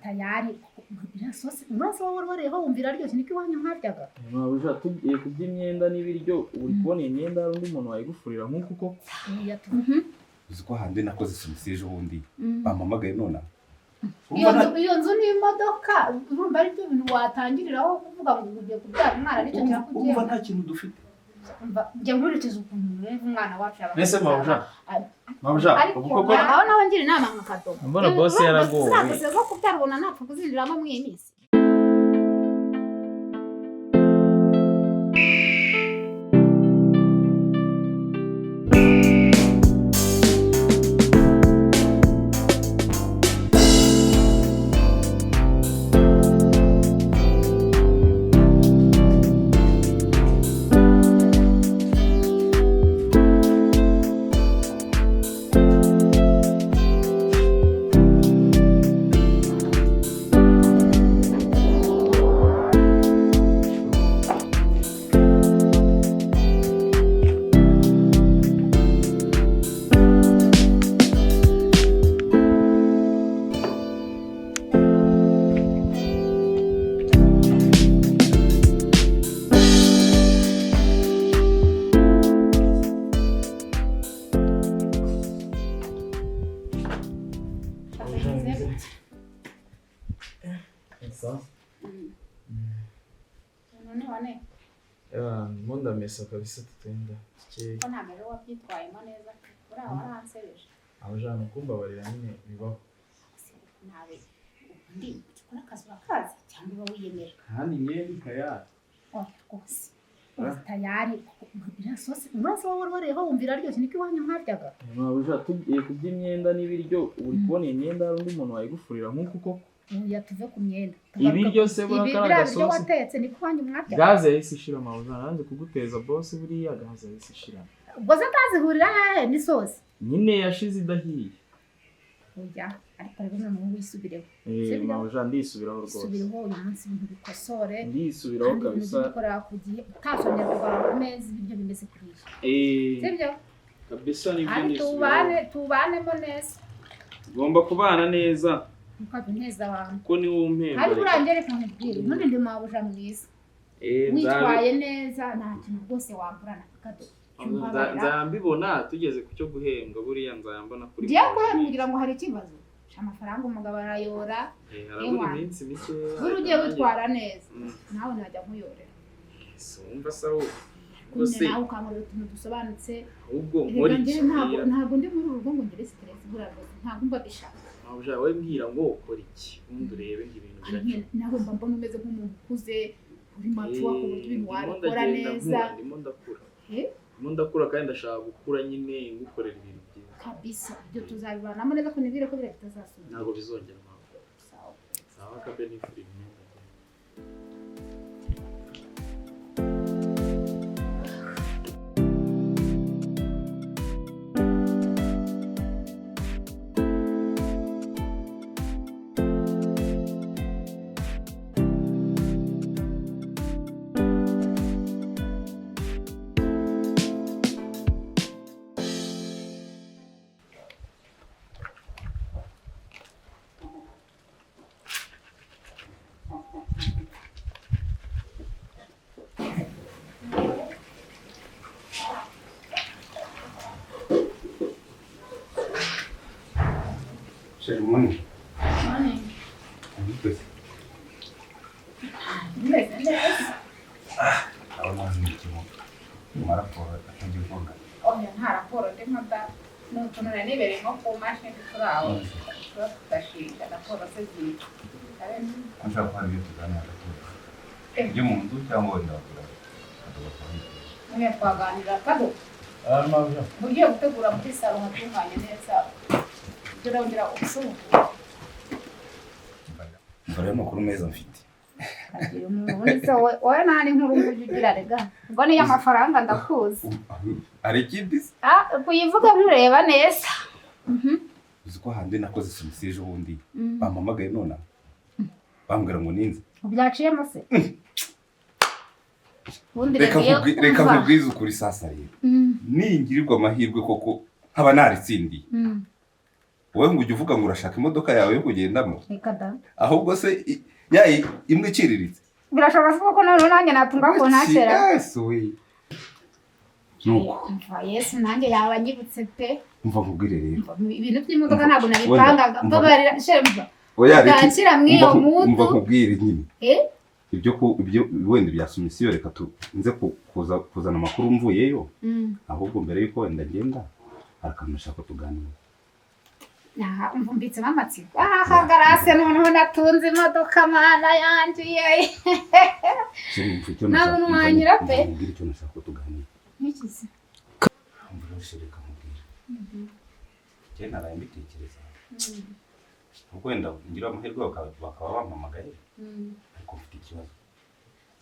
Tayari iriya sosi uraza wowe wariyeho wumva iraryoshye, niko iwanyu mwaryaga. Mabuja, tugiye ku by'imyenda n'ibiryo, uri kubona iyi myenda hari undi muntu wayigufurira nk'uku koko? Iya. Uzi ko handi nakoze soumission ejo bundi bampamagaye none? Iyo nzu n'imodoka, urumva ari byo bintu watangiriraho kuvuga ngo ugiye kubyara umwana, nicyo Urumva kirakugenda? Nta kintu dufite. Umva, njya nkurikiza ukuntu numva umwana wacu yaba Mbese mabuja, mabuja, ariko ubu koko aho nawe ngira inama nka Kadogo. Mbona boss yaragowe. Ziriya zo kubyara ubona napfa kuzinjiramo muri iyi minsi. Sawa. None wane? Ndimo ndamesa kabisa, tutenda dukeya. Ko ntabwo ejo wabyitwayemo neza, buriya waransebeje. Mabuja, ni ukumbabarira nyine, bibaho. Nawe ubundi ukora akazi urakazi cyangwa uba wiyemera? Kandi njyewe ni tayari. Oya rwose, uri tayari. Iriya sosi uraza wowe wariyeho wumva iraryoshye, niko iwanyu mwaryaga. Mabuja, tugiye ku by'imyenda n'ibiryo, uri kubona iyi myenda hari undi muntu wayigufurira nk'uku koko? Oya, tuve ku myenda. Ibiryo se buriya Ibi kari biriya biryo agasosi? watetse niko iwanyu mwaryaga. Gaze yahise ishira, mabuja, nanze kuguteza boss, buriya gaze yahise ishira. Ubwo se kazihurira hehe n'isosi? Nyine yashize idahiye. Oya, ariko rero noneho wisubireho. Eh. Sibyo? Mabuja, ndisubiraho rwose. Isubireho uyu munsi, ibintu bikosore. Ndisubiraho. Kandi ibintu Kabisa. ujye ku gihe, utasongera kuvana ku meza ibiryo bimeze kuriya. Eh. Sibyo? Kabisa, nibyo. Kandi Ndisubiraho. tubane, tubanemo neza. Tugomba kubana neza. Ntukajya uneza abantu. Kuko niwo umpemba. Ariko urangiye, reka nkubwire, ntundi ndi mabuja mwiza. Eh, witwaye neza, nta kintu rwose wamburana akado. Nzaba mbibona tugeze ku cyo guhembwa, buriya nzayambona kuri Ngiye guhembwa kugira ngo hari ikibazo? Amafaranga umugabo arayora. Eh, harabura Ewa. iminsi mikeya. Buri ugiye witwara neza, nawe najya nkuyorera. Wumva se ahubwo Nyine se nawe ukankorera utuntu dusobanutse. Ahubwo nkora Reka iki? njyewe ntabwo ndi muri uru rugo ngo ngire stress, buriya rwose ntabwo mba bishaka. Mabuja, wowe mbwira ngo ukora iki, ubundi urebe ngo ibintu Nyine biraca. nawe mba mbona umeze nk'umuntu ukuze, uri mature, ku buryo ibintu Ndimo wabikora ndagenda neza. nkura, ndimo ndakura. Eh? Ndimo ndakura kandi ndashaka gukura nyine, ngukorera ibintu byiza. Kabisa, ibyo tuzabibanamo neza, ko nibwire ko biriya bitazasubira. Ntabwo bizongera, mabuja. Sawa. Sawa kabe, nifura imyenda. Chérie, morning. Twese. Umeze neza. Abo nazi mu kibuga mu maraporo atajya uvuga. Oya, nta raporo ndimo da, ni utuntu nari nibereye nko ku mashini turi aho tuba tudashinga raporo se ziri. Ko nshaka ko hari ibyo tuganira gatoya ibyo mu nzu, cyangwa wenda wakora akagakora. Mwe twaganira kado. Mabuja. Ugiye gutegura muri salo hatunganye neza, urongera usubukura. Umva rero, amakuru meza mfite. Ubundi se wowe nta n'inkuru ngo ujye ugira, rega ngo niyo amafaranga ndakuzi. Hari ikindi se? Ah, kuyivuga nkureba neza. Uzi ko handi nakoze soumission ejo bundi bampamagaye none bambwira ngo ninze? Byaciyemo se ubundi? Reka Reka iyo reka umva. nkubwize ukuri sasa rero, ningirirwa amahirwe koko nkaba naritsindiye, Wowe ngo ujye uvuga ngo urashaka imodoka yawe yo kugendamo. Reka da. Ahubwo se ya imwe iciriritse. Birashoboka se ko noneho nanjye natunga ku ntakera? Yes we, nuko. Umva Yesu, nanjye yaba anyibutse pe. Umva nkubwire rero. Umva, ibintu by'imodoka ntabwo Wenda, nabipangaga. umva. Mbabarira shemba. Oya, reka. Utanshyira muri iyo Umva mudu. nkubwire nyine. Eh. Ibyo ku ibyo wenda bya soumission, reka tu nze kuza kuzana amakuru mvuyeyo. Ahubwo mbere yuko wenda ngenda, hari akantu nashaka ko tuganira. Aha, umva, umbitsemo amatsiko. Aha garase, noneho natunze imodoka, mana yanjye ye. Chérie, umva icyo Nta nashaka. muntu Umva wanyura umva pe. nkubwire icyo nashaka ko tuganira. Nkikize. Umva rero chérie, reka nkubwire. Njye naraye mbitekereza, ubwo wenda ngira amahirwe bakaba bampamagaye, ariko mfite ikibazo.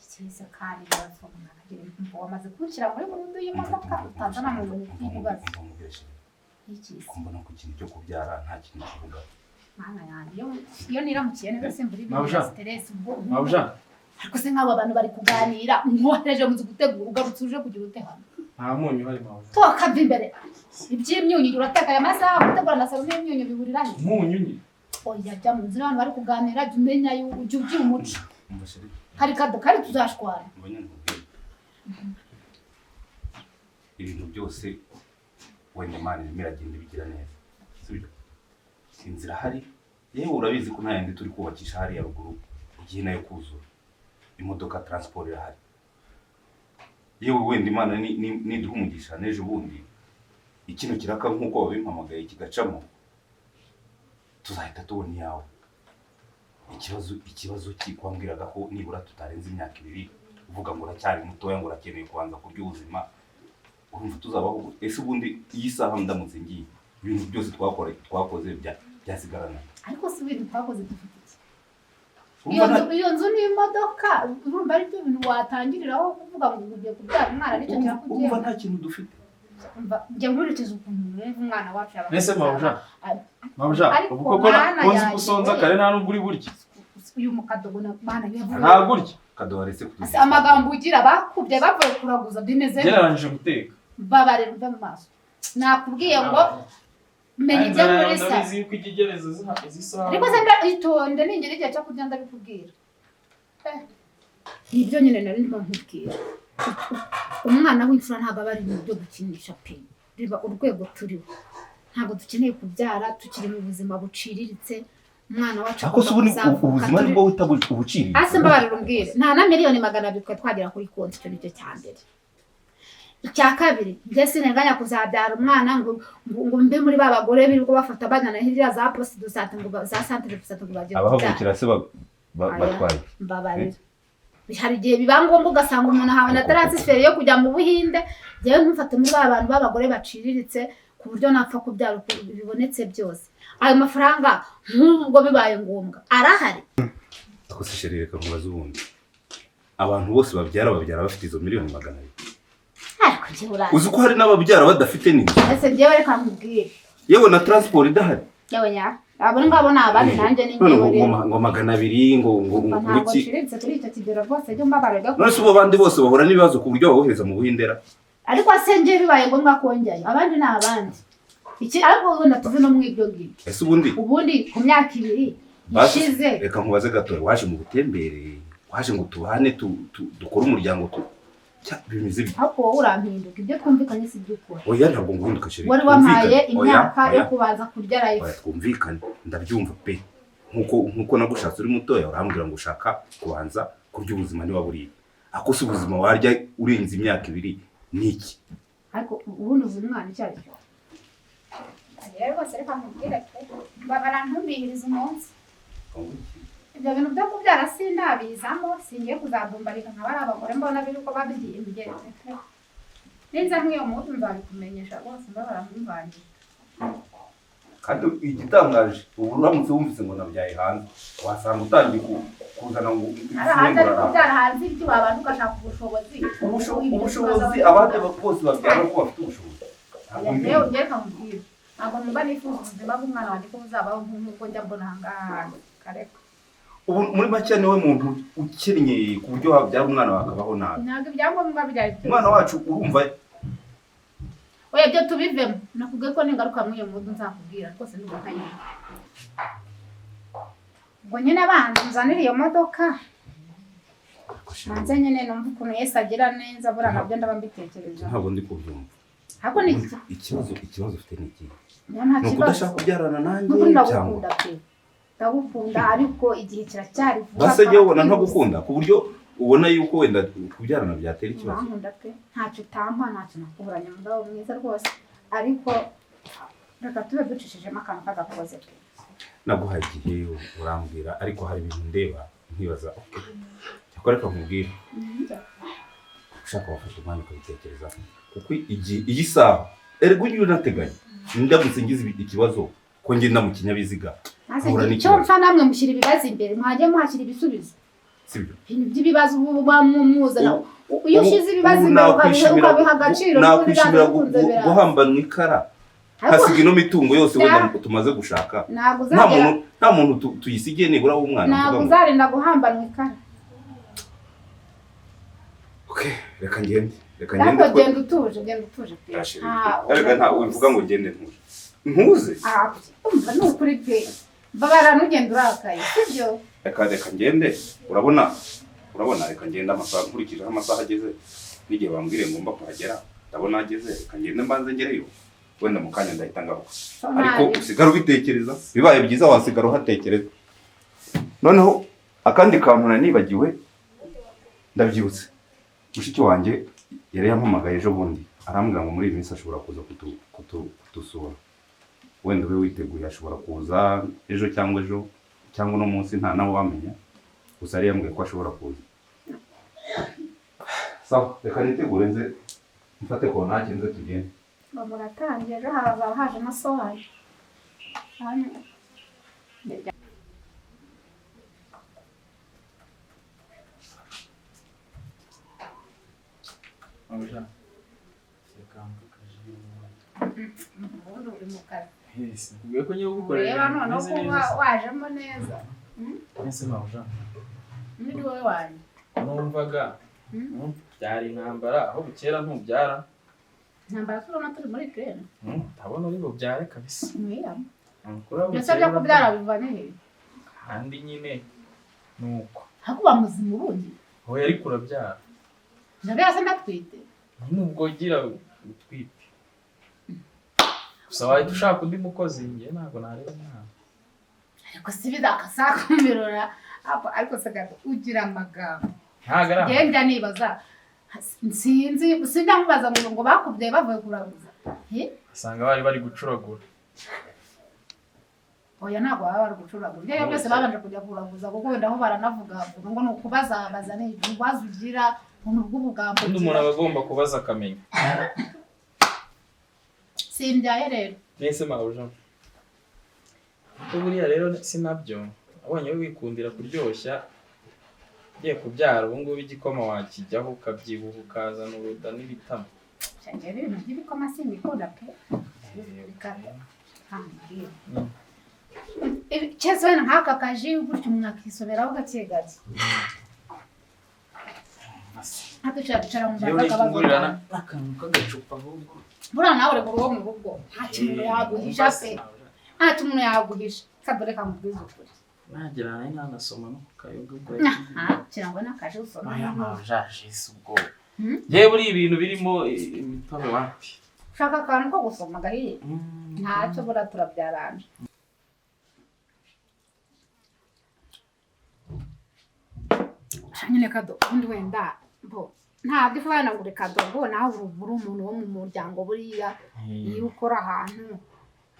Ikibazo kandi ibibazo umwana agira, umva wamaze kunshyira muri burundu y'imodoka, utazana mu bintu by'ibibazo. Umva nkubwire chérie. Nkikize. Ko mbona ku kintu cyo kubyara nta kintu kivuga. Mana yanjye, iyo niramukiye neza simbura ibintu Mabuja. bya stress ubwo. Mabuja. Ariko se nk'abo bantu bari kuganira, mwohereje mu nzu gutegura, ugarutse uje kugira ute hano? Nta munyu uhari, mabuja. Tokava imbere, iby'imyunyu urateka aya masaha? Gutegura na salo n'imyunyu bihurira he? Umunyu nyine. Oya, jya mu nzu n'abantu bari kuganira, jya umenya ujya ugira umuco. Umva chérie. Hari kado kari tuzashwana. Umva nyine nkubwire. Ibintu byose wenda Imana irimo iragenda ibigira neza, sibyo? Inzira ahari, yewe urabizi ko nta yindi turi kubakisha hariya ruguru igihe nayo kuzura. Imodoka transport irahari. Yewe wenda Imana niduha umugisha n'ejo bundi ikino kiraka nk'uko babimpamagaye kigacamo, tuzahita tubona iyawe. Ikibazo kikwambwiraga ko nibura tutarenze imyaka 2, uvuga ngo uracyari mutoya, ngo urakeneye kubanza kurya ubuzima. Urumva tuzabaho gute? Ese ubundi iyi saha ndamutse ngiye, ibintu byose twakoze byasigarana? Ariko si ibintu twakoze, dufite iki? Iyo Urumva nzu, iyo nzu n'imodoka, urumva ari byo bintu watangiriraho kuvuga ngo ugiye kubyara umwana? Nicyo urumva kirakugenda. Nta kintu dufite. Umva, njya nkurikije ukuntu numva umwana wacu yaba Mbese mabuja, mabuja, Ariko ubu koko mana ko nzi ko yanjye, usonza we. kare, nta nubwo uri burya. Uyu mukadogo na mana yavuye. Ntabwo urya. Kaduharetse. Ase amagambo ugira, bakubye bavuye kuraguza, bimeze Njye narangije guteka. Babarira, uve mu maso, nakubwiye ngo menya ibyo muri sa Ndabizi yuko ijya igereza izi saha. Ariko se mba itonde, ningera igihe cyo kurya ndabikubwira. Nibyo nyine nari ndimo nkubwira, umwana w'imfura ntabwo aba ari ibintu byo gukinisha pe. Reba urwego turiho, ntabwo dukeneye kubyara tukiri mu buzima buciriritse. Umwana wacu Ariko se ubundi agomba kuzavuka ubuzima nibwo wita ubuciriritse? Hasi mbabarira umbwire, nta na miliyoni 200 twari twagera kuri konti. Icyo nicyo cya mbere. Icya kabiri, njye sinteganya kuzabyara umwana ngo mbe muri ba bagore birirwa bafata bajyana hirya za poste de santé, ngo za centre de santé, ngo bagiye kubyara. Abahavukira se Aya. batwaye? Mbabarira, hari igihe biba ngombwa ugasanga umuntu ahawe na transfert yo kujya mu Buhinde. Njyewe ntumfate muri ba bantu b'abagore baciriritse ku buryo napfa kubyara uko bibonetse byose. Ayo mafaranga nk'ubwo bibaye ngombwa arahari. Ako se chérie, reka nkubaze, ubundi abantu bose babyara bafite izo miliyoni 200? Ariko njyewe urazi. Uzi ko hari n'ababyara badafite n'inzu? Ese njyewe reka nkubwire. Yewe na transport idahari. Yewe nya, abo ngabo ni abandi, nanjye ni None njyewe ngo rero. ngo 200 ngo Ntabwo iki? nciriritse kuri icyo kigero rwose, jya mbabarira. None se ubu abandi bose bahura n'ibibazo ku buryo babohereza mu Buhindera? Ariko se njyewe bibaye ngombwa kongerayo, abandi ni abandi iki? Ariko wenda tuve no mu ibyo ngibyo. Ese ubundi Ubundi ku myaka 2 Basi, ishize. Reka nkubaze gato, waje mu butembere, waje ngo tubane, dukore umuryango, bimeze bite? Ariko wowe urampinduka, ibyo twumvikanye si ibyo ukora. Oya, ntabwo nguhinduka chérie. Wari wampaye Twumvikane. Oya, imyaka yo oya, kubanza kurya life. Oya, twumvikane, ndabyumva pe. Nkuko nagushatse uri mutoya, urambwira ngo ushaka kubanza kurya ubuzima niba buriya. Ako se ubuzima warya urenze imyaka 2 ni iki? Ariko ubundi uzi umwana icyo ari cyo? Rero rwose reka nkubwire pe, mbabara ntumbihirize umunsi. Ibyo bintu byo kubyara sindabizamo, singiye kuzadumbarika nka bariya abagore mbona birirwa babyimbye. Ninza nk'iyo munsi nzabikumenyesha rwose, mbabara ntumvangire. Kandi igitangaje, ubu uramutse wumvise ngo nabyaye hanze, wasanga utangiye kuzana ngo Ari hanze, ariko kubyara hanze ibyo wabanza ugashaka ubushobozi. Ubushobozi, abandi bose babyara ko bafite ubushobozi. Ntabwo Yewe, mbizi. njyewe nkubwira, ntabwo numva nifuza ubuzima bw'umwana wanjye ko buzabaho nk'uko njya mbona aha ngaha hanze kareka. Ubu muri make niwe muntu ukennye ku buryo wabyara umwana wawe akabaho nabi? Ntabwo ibyangombwa byari byose. Umwana wacu urumva. Oya, ibyo tubivemo. Nakubwiye ko ningaruka muri iyo mudu nzakubwira rwose, ndumva ntayirimo. Ubwo nyine abanza unzanire iyo modoka, manze nyine numva ukuntu Yesu agira neza. Buriya nabyo ndaba mbitekerejeho. Ntabwo ndi kubyumva. Ahubwo ni iki? Ikibazo ufite ni ikihe? Niyo, nta Ni kibazo. ukudashaka kubyarana nanjye Nukuri cyangwa? ndagukunda pe, ndagukunda, ariko igihe kiracyari vuba. Base njyewe ubona twihuse. ntagukunda ku buryo ubona yuko wenda kubyarana byatera ikibazo? Urankunda pe, ntacyo utampa, ntacyo nakuburanye, mugabo mwiza rwose, ariko reka tube ducishijemo akantu k'agakoze pe. Naguhaye igihe urambwira, ariko hari ibintu ndeba nkibaza. Okay, cyakora reka nkubwire, ushaka wafata umwanya ukabitekereza, kuko igihe iyi saha erega ujye unateganya, ndamutse ngize ikibazo ko ngenda mu kinyabiziga Maze mpura icyo n'ikibazo. mpfa namwe mushyira ibibazo imbere, mwajya muhashyira ibisubizo. Sibyo? Ibintu by'ibibazo ubu muba muzana, iyo ushyize ibibazo Ubu imbere ukabiha agaciro, n'ubundi nakwishimira byanze bikunze biraza. Guhambanwa ikara, Ariko hasiga ino mitungo yose wenda tumaze gushaka, ntabwo nta uzagera muntu, nta muntu tuyisigiye nibura w'umwana Ntabwo mvuga ngo uzarinda guhambanwa ikara. Okay, reka ngende, reka ngende. Ariko genda utuje, genda utuje pe. Erega nta ubivuga ngo ngende ntuje, ntuze. Ah, umva, ni ukuri pe, mbabara ntugende urakaye, sibyo? Reka ngende. Urabona, reka ngende. Amasaha, nkurikije aho amasaha ageze n'igihe bambwiriye ngomba kuhagera, ndabona ageze. Reka ngende mbanze ngereyo, wenda mu kanya ndahita ngaruka. Ariko usigara ubitekereza, bibaye byiza wasigara uhatekereza. Noneho akandi kantu nari nibagiwe, ndabyibutse, mushiki wanjye yari yampamagaye ejo bundi, arambwira ngo muri iyi minsi ashobora kuza kutusura. Wenda ube witeguye, ashobora kuza ejo cyangwa ejo cyangwa uno munsi, nta nawe wamenya. Gusa yari yambwiye ko ashobora kuza. Sawa, reka nitegure nze mfate kontake nze tugende. Ngo muratangiye, ejo hazaba haje na so waje. Hanyuma- Mabuja, reka mvuge. Ubundi uri mu kazi. Yes, nakubwiye ko ngiye kugukorera Ureba ibintu noneho bimeze ko neza. wajemo neza. Ese mabuja, Ni wowe wanjye. numvaga byari intambara aho bukera ntubyara. Intambara turabona turi muri Ukraine. Ndabona uri bubyare kabisa. Ntiya. Kuri aho Byose bukera byo kubyara biva hehe? Kandi nyine nuko. Hakuba muzima ubundi. Oya, ariko urabyara. Ndabyara se ndatwite? Nubwo ugira utwite. Gusa wahita ushaka undi mukozi, njye ntabwo nareba umwana. Ariko si bidakasakumirora. Ariko se gato ugira amagambo. Ntabwo ari aho. Ngenda nibaza, sinzi, sindamubaza ngo bakubyaye bavuye kuraguza. Eh? Asanga bari bari gucuragura. Oya, ntabwo baba bari gucuragura. Ibyo byose babanje kujya kuraguza, kuko wenda aho baranavuga vuga ngo ni ukubazabaza, ni ibibazo ugira, ubuntu bw'ubugambo Undi ugira. umuntu aba agomba kubaza akamenya. Simbyaye rero. Nese mabuja, kuko buriya rero si nabyo abonye wikundira kuryoshya, ugiye kubyara ubu ngubu igikoma wakijyaho ukabyibuha ukazana uruda n'ibitama. Njyewe ibintu by'ibikoma simbikunda pe. Reka nkubwire. Cyese wenda nk'aka kaji gutyo umuntu akisoberaho gake gake. Ntabwo ducara mu Yewe mbaga nifungurira akabazo. n'akantu k'agacupa ahubwo. Buriya nawe uri uwo mu rugo, nta kintu yaguhisha pe, nta kintu yaguhisha. Kadore kamubwiza ukuri. Nagera nayo nanasoma no ku kayoga ubwo. Aha, kirangwa n'akaji usoma. Aya majaje si ubwoba. Yewe, buriya ibintu birimo imitobe wapi. Ushaka akantu ko gusoma gahiye, ntacyo, buriya turabyaranje. Nyine kado ubundi wenda bo ntabwo ifu ngo uri kado ngo nawe uri umuntu wo mu muryango. Buriya iyo ukora ahantu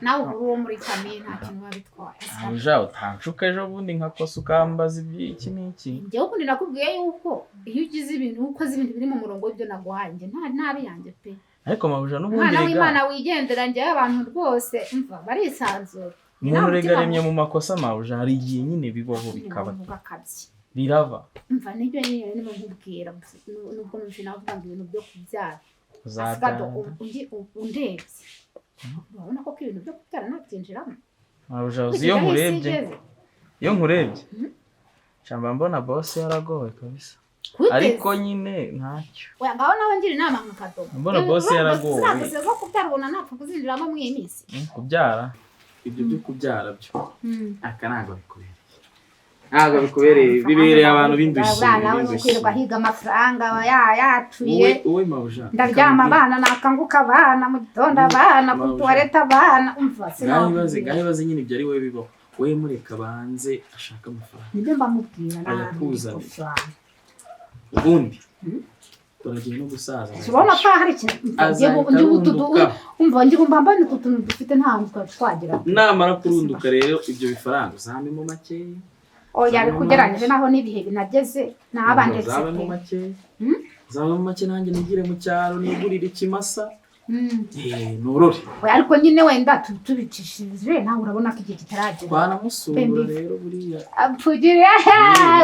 nawe uba uri uwo muri famille, nta kintu biba bitwaye. Mabuja, utanshuka ejo bundi nkakosa ukambaza iby'iki n'iki. Njyewe ubundi nakubwiye yuko iyo ugize ibintu, ukoze ibintu biri mu murongo w'ibyo naguhaye, njye nta nabi yanjye pe. Ariko mabuja, n'ubundi Umwana rega w'Imana wigendera, njyewe abantu rwose mva barisanzura. Umuntu rega aremye mu makosa, mabuja, hari igihe nyine bibaho bikaba. Bikaba akabye. Biraba. Mva, nibyo nyine ndimo nkubwira, nubwo numva navuga ngo ibintu byo kubyara Uzabyara. Asigado undebye urabona ko ibintu byo kubyara nabyinjiramo. Mabuja, uzi iyo Kugeza aho isi nkurebye igeze. Iyo nkurebye nshamba mbona boss yaragowe kabisa. Ariko nyine ntacyo. Oya, ngaho nawe ngira inama nka Kadogo. Mbona boss yaragowe. Ziriya zo kubyara ubona napfa kuzinjiramo muri iyi minsi. Kubyara ibyo byo kubyara byo aka ntabwo bikubereye, ntabwo bikubereye, bibereye abantu b'indushyi. Abana we kwirirwa higa amafaranga yacuye. Wowe mabuja, Ndaryama abana, nakanguka abana, mu gitondo abana, ku tuwarete abana, umva ngaho ibaze nyine ibyo ari wowe bibaho. Wowe mureka banze ashaka amafaranga. Nibyo mbamubwira. Ayakuzanira. Ubundi turagiye no gusaza. Urabona ko hari ikintu umva ndi mbamba ni utuntu dufite nta hantu twari twagera. Namara kurunduka rero ibyo bifaranga uzamemo makeya. Oya, bikugeranyije naho n'ibihe binageze nabandetse. Uzamemo makeya. Uzamemo make nanjye nigire mu cyaro nigurire ikimasa. Norore. Oya, ariko nyine wenda tubicishije nawe urabona ko igihe kitaragera. Twanamusura rero buriya. Apfugire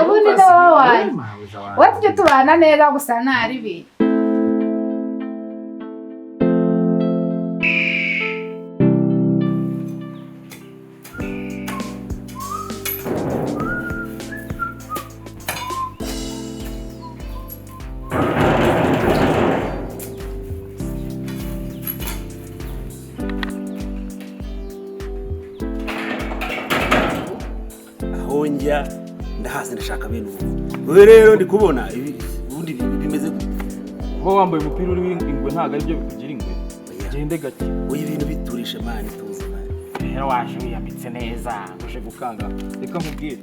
ubundi ni wowe wanjye. Wowe tujye tubana neza gusa nta ribi. Njya ndahaze ndashaka bene ubu. Wowe rero ndi kubona ubundi bimeze gute? Kuba wambaye umupira uri ingwe ntabwo aribyo bikugira ingwe. Gende gake. Oya, ibintu biturishe mani, tuze mani. Rero waje wiyambitse neza, uje gukanga. Reka nkubwire.